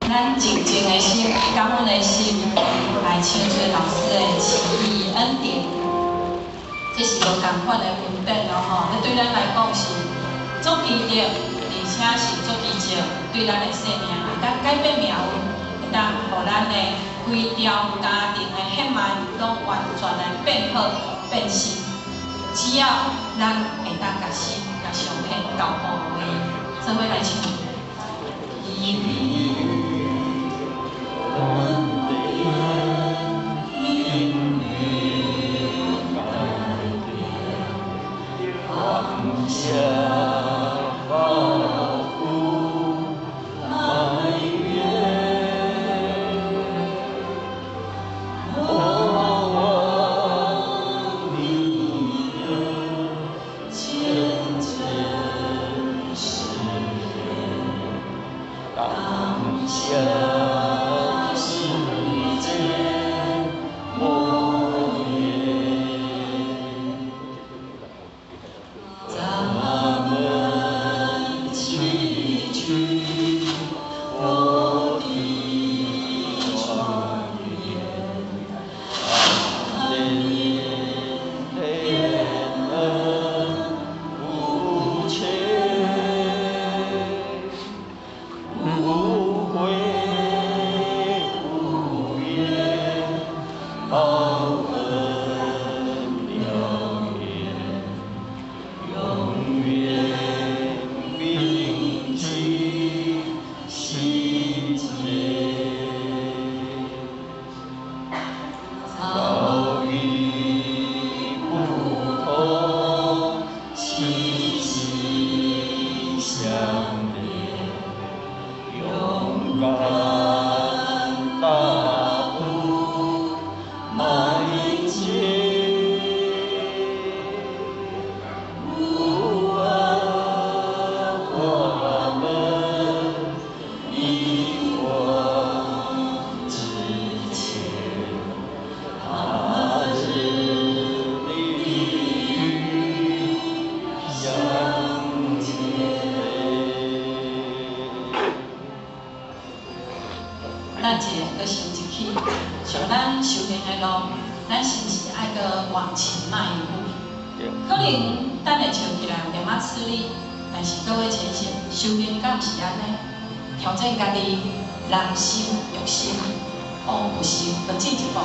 咱靜靜的心、感恩的心，來唱出老師的奇異恩典。這是無仝款的恩典咯吼，這對咱來講是足奇特，而且是足奇蹟，對咱的生命會當改變命運，會當予咱的規條家庭的血脈攏完全來變好變新。只要咱會當共心、共相片交付予伊，做伙來唱。恩典命運改變，放下包袱埋怨，莫忘你的虔誠誓言，當下世界末年，咱們齊聚我的莊園，當年天恩無窮，無悔無怨，報恩燎原，永遠銘記心間。遭遇不同，齊心相連，勇敢大步邁進，主啊，我們一往直前，他日利與相見。咱一个閣想一起，像咱修行的路，咱是毋是愛閣往前邁一步？可能等下唱起來有點仔吃力，但是各位淺顯，修行敢毋是按呢？挑戰家己，人心欲心，往有心閣進一步。